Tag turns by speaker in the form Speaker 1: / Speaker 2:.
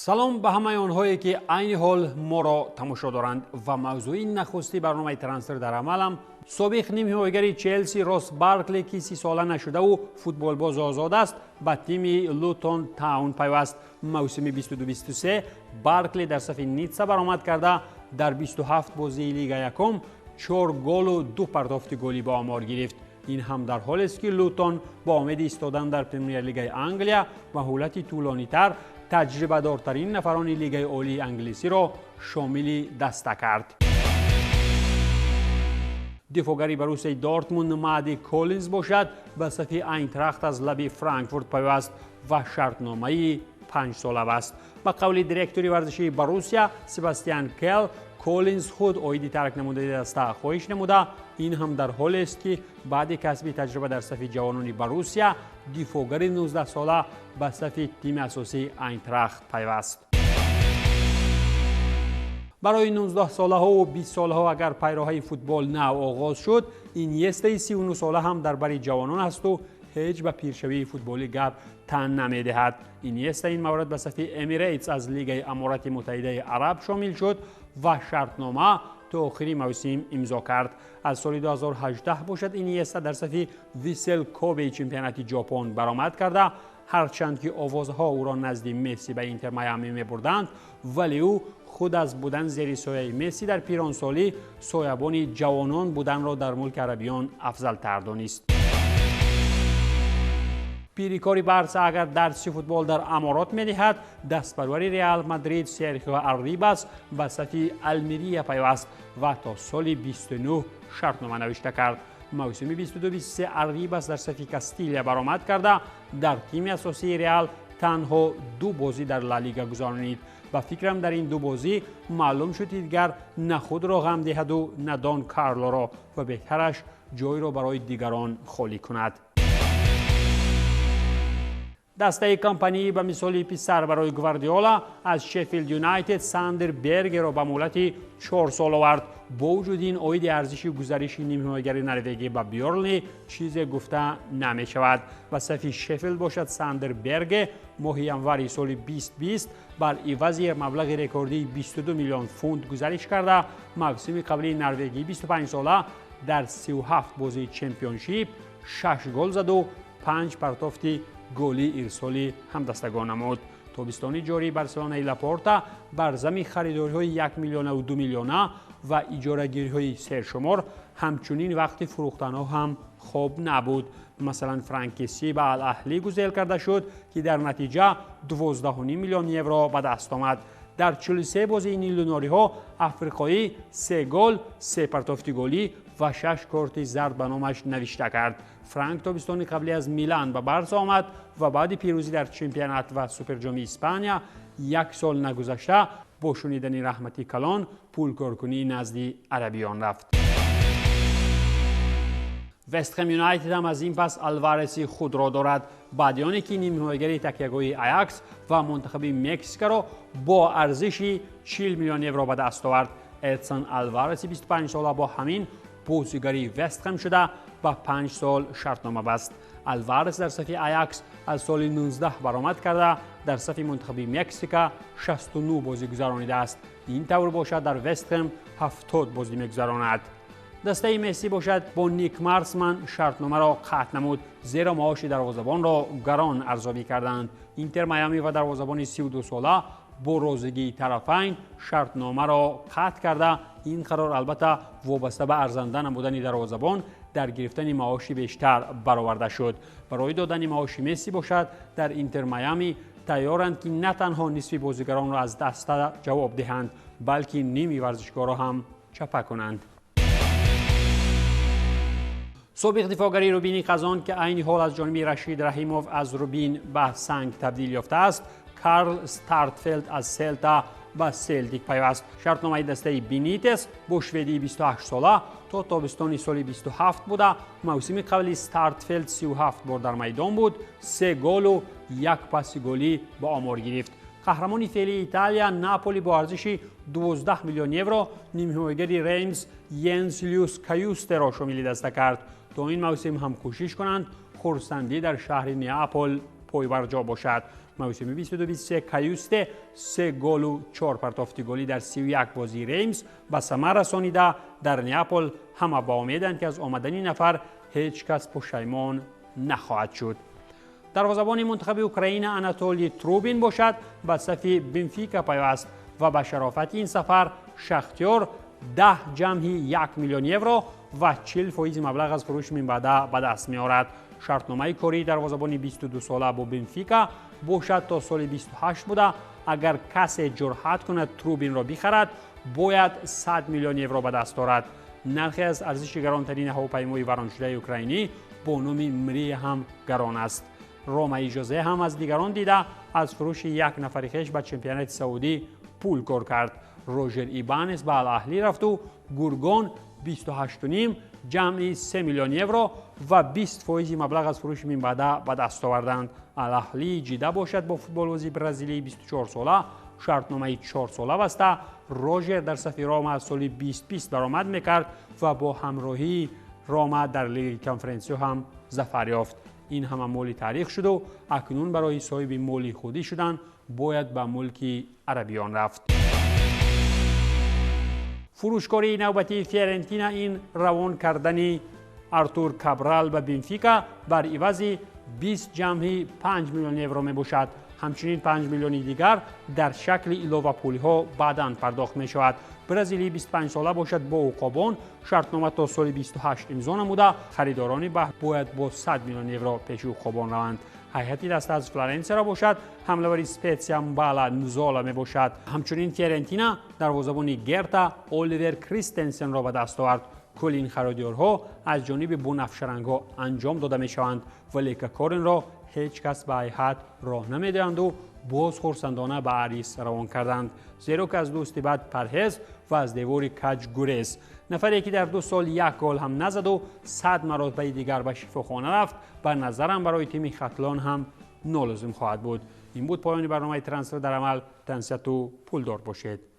Speaker 1: Салом ба ҳамаи онҳое, ки айни ҳол моро тамошо доранд, ва мавзӯи нахусти барномаи «Трансфер дар амалам»: собиқ нимҳимоягари Челси Рос Баркли, ки 30-сола нашудаву футболбоз озод аст, ба тими Лутон Таун пайваст. Мавсими 22-23 Баркли дар сафи Ницца баромад карда, дар 27 бозии Лига якум чор голу ду партофти голӣ ба омор гирифт. Ин ҳам дар ҳолест, ки Лутон бо умеди истодан дар Премер-лигаи Англия ва ҳолати тӯлонитар таҷрибадортарин нафарони Лигаи олии англисиро шомили даста кард. Дифоъгари Боруссияи Дортмунд Мади Коллинз бошад, ба сафи Айнтрахт аз лаби Франкфурт пайваст ва шартномаи 5-сола баст. Ба қавли директори варзишии Боруссия Себастьян Кел, Коллинз худ оиди тарк намудани даста хоҳиш намуда. Ин ҳам дар ҳолест, ки баъди касби таҷриба дар сафи ҷавонони Боруссия дифоъгари 19-сола ба сафи тими асосии Айнтрахт пайваст. Барои 19-солаҳову 20-солаҳо агар пайроҳаи футбол нав оғоз шуд, Иньестаи 39-сола ҳам дар бари ҷавонон ҳасту ҳеҷ ба пиршавии футболӣ гап тан намедиҳад. Иньеста ин маврид ба сафи Эмирейтс аз Лигаи Аморати Муттаҳидаи Араб шомил шуд ва шартнома то охири мавсим имзо кард. Аз соли 2018 бошад, Иньеста дар сафи Виссел Кобеи чемпионати Ҷопон баромад карда. Ҳарчанд ки овозҳо ӯро назди Месси ба Интер Майами мебурданд, вале ӯ худ аз будан зери сояи Месси дар пиронсолӣ соябони ҷавонон буданро дар мулки арабиён афзалтар донист. Пирикори Барса агар дарси футбол дар Аморот медиҳад, дастпарвари Реал Мадрид Серхио Аррибас ба сафи Алмирия пайваст ва то соли 29 шартнома навишта кард. Мавсими 22-23 Аррибас дар сафи Кастилия баромад карда, дар тими асосии Реал танҳо ду бозӣ дар Ла Лига гузаронид. Ба фикрам, дар ин ду бозӣ маълум шуд, ки дигар на худро ғам диҳаду, на Дон Карлоро, ва беҳтараш ҷойро барои дигарон холӣ кунад. Дастаи Компанӣ ба мисоли писар барои Гвардиола аз Шеффилд Юнайтед Сандер Бергеро ба муҳлати 4 сол овард. Бо вуҷуди ин, оиди арзиши гузариши нимҳимоягари норвегӣ ба Бёрнли чизе гуфта намешавад. Ба сафи Шеффилд бошад, Сандер Берге моҳи январи соли 2020 бар ивази маблағи рекордии 22 миллион фунт гузариш карда. Мавсими қаблии норвегии 25-сола дар 37 бозии Чемпионшип 6 гол заду 5 партофти голӣ ирсоли ҳамдастагон намуд. Тобистони ҷории Барселонаи Лапорта бар зами харидориҳои 1 миллионаву 2 миллиона ва иҷорагириҳои сершумор, ҳамчунин вақти фурӯхтанҳо ҳам хоб набуд. Масалан, Франк Кесси ба Ал-Аҳлӣ гузел карда шуд, ки дар натиҷа 12,5 миллион евро ба даст омад. Дар 43 бозии нилунориҳо африқоӣ се гол, се партофти голӣ ва шаш корти зард ба номаш навишта кард. Франк тобистони қаблӣ аз Милан ба Барса омад ва баъди пирӯзӣ дар чемпионат ва Суперҷоми Испания як сол нагузашта бо шунидани раҳмати калон пулкоркунӣ назди арабиён рафт. Вестхэм Юнайтед ҳам аз ин пас Алвареси худро дорад, баъди оне ки нимҳимоягари такягоҳи Аякс ва мунтахаби Мексикаро бо арзиши 40 миллион евро ба даст овард. Эдсон Алвареси 25-сола бо ҳамин бозигари Вестхэм шуда, ба 5 сол шартнома баст. Алварес дар сафи Аякс аз соли 19 баромад карда, дар сафи мунтахаби Мексика 69 бозӣ гузаронидааст. Ин тавр бошад, дар Вестхэм 70 бозӣ мегузаронад. Дастаи Месси бошад, бо Ник Марсман шартномаро қатъ намуд, зеро маоши дарвозабонро гарон арзёбӣ карданд. Интер Майами ва дарвозабони 32-сола бо розигии тарафайн шартномаро қатъ карда. Ин қарор албатта вобаста ба арзанда намудани дарвозабон дар гирифтани маоши бештар бароварда шуд. Барои додани маоши Месси бошад, дар Интер Майами тайёранд, ки на танҳо нисфи бозигаронро аз даста ҷавоб диҳанд, балки ними варзишгоҳро ҳам чапа кунанд. Собиқ дифоъгари Рубини Қазон, ки айни ҳол аз ҷониби Рашид Раҳимов аз Рубин ба санг табдил ёфтааст, Карл Стартфелд аз Селта ба Селтик пайваст. Шартномаи дастаи Бенитес бо шведии 28-сола то тобистони соли 27 буда. Мавсими қабли Стартфелд 37 бор дар майдон буд, се голу як паси голӣ ба омор гирифт. Қаҳрамони феълии Италия Наполи бо арзиши 12 миллион евро нимҳимоягари Реймс Йенс Люс Каюстеро шомили даста кард, то ин мавсим ҳам кӯшиш кунанд хурсандӣ дар шаҳри Неапол пойбарҷо бошад. Мавсими 22-23 Каюсте 3 голу 4 партофти голӣ дар 31 бозии Реймс ба самар расонида. Дар Неапол ҳама ба умеданд, ки аз омадани нафар ҳеҷ кас пушаймон нахоҳад шуд. Дарвозабони мунтахаби Украина Анатолий Трубин бошад, ба сафи Бенфика пайваст ва ба шарофати ин сафар Шахтёр 10 ҷамъи 1 миллион евро ва 40% маблағ аз фурӯши минбаъда ба даст меорад. Шартномаи кории дарвозабони 22сола бо Бенфика бошад, то соли 28 буда. Агар касе ҷуръат кунад Трубинро бихарад, бояд 100 миллион евро ба даст орад. Нархе аз арзиши гаронтарини ҳавопаймои вароншудаи украинӣ бо номи Мрия ҳам гарон аст. Рома иҷозае ҳам аз дигарон дида, аз фурӯши як нафари хеш ба чемпионати Саудӣ пул кор кард. Рожер Ибанес ба Алаҳлӣ рафту Гургон 28,5 ҷамъи 3 миллион евро ва 20% маблағ аз фурӯши минбаъда ба даст оварданд. Алаҳлии Ҷида бошад, бо футболбози бразилии 24сола шартномаи 4сола баста. Рожер дар сафи Рома аз соли 2020 баромад мекард ва бо ҳамроҳии Рома дар Лигаи Конференсиё ҳам зафар ёфт. Ин ҳама моли таърих шуду акнун барои соҳиби моли худӣ шудан бояд ба мулки арабиён рафт. Фурӯшкории навбатии Фиорентина ин равон кардани Артур Кабрал ба Бенфика бар ивази 20 ҷамъи 5 миллион евро мебошад. Ҳамчунин 5 миллиони дигар дар шакли иловапулиҳо баъдан пардохт мешавад. Бразилии 25сола бошад, бо уқобон шартнома то соли 28 имзо намуда, харидорони баҳр бояд бо 100 миллион евро пеши уқобон раванд. Ҳайати даста аз Флоренсияро бошад, ҳамлавари Спетсия Мбала Нзола мебошад. Ҳамчунин Фиорентина дарвозабони Герта Оливер Кристенсенро ба даст овард. Кулли ин харидорҳо аз ҷониби бунафшарангҳо анҷом дода мешаванд, вале Кокоринро ҳеҷ кас ба ҳайат роҳ намедиҳанду боз хурсандона ба Арис равон карданд, зеро ки аз дӯсти бад парҳез ва аз девори каҷ гурез. Нафаре ки дар 2 сол як гол ҳам назаду 100 маротибаи дигар ба шифохона рафт, ба назарам барои тими Хатлон ҳам нолозим хоҳад буд. Ин буд поёни барномаи Трансфер дар амал. Тансияту пулдор бошед.